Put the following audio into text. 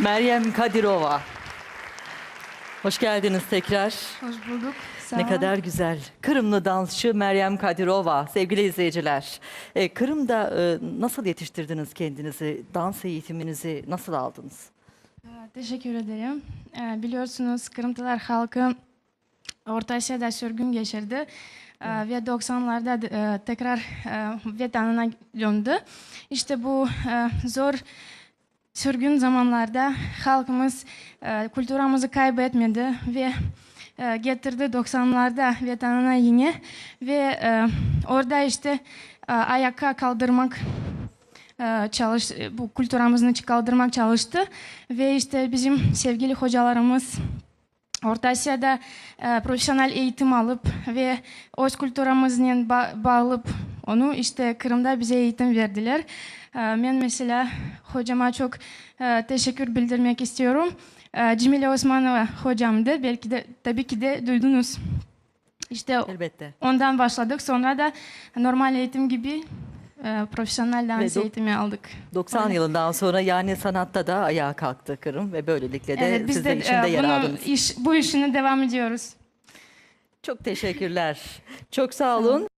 Meryem Kadirova. Hoş geldiniz tekrar. Hoş bulduk. Sağ Ne olun. kadar güzel. Kırımlı dansçı Meryem Kadirova. Sevgili izleyiciler, e, Kırım'da e, nasıl yetiştirdiniz kendinizi? Dans eğitiminizi nasıl aldınız? Ee, Teşekkür ederim. Ee, Biliyorsunuz Kırım Tatar halkı Orta Asya'da sürgün geçirdi ve 90'larda e, tekrar e, vatanına döndü. İşte bu e, zor sürgün zamanlarda halkımız e, kültürümüzü kaybetmedi ve e, getirdi 90'larda vatanına yine ve e, orada işte e, ayakta kaldırmak e, çalış bu kültürümüzü kaldırmak çalıştı ve işte bizim sevgili hocalarımız Orta Asya'da e, profesyonel eğitim alıp ve öz kültürümüzle ba bağlıp onu işte Kırım'da bize eğitim verdiler. E, ben mesela hocama çok e, teşekkür bildirmek istiyorum. E, Cemile Osmanova hocamdı. Belki de tabii ki de duydunuz. İşte Elbette. ondan başladık. Sonra da normal eğitim gibi e, profesyonel dans Ve eğitimi aldık. 90 Öyle. yılından sonra yani sanatta da ayağa kalktı Kırım ve böylelikle de Evet, biz siz de de içinde e, yer bunu aldınız. iş, bu işini devam ediyoruz. Çok teşekkürler. Çok sağ olun.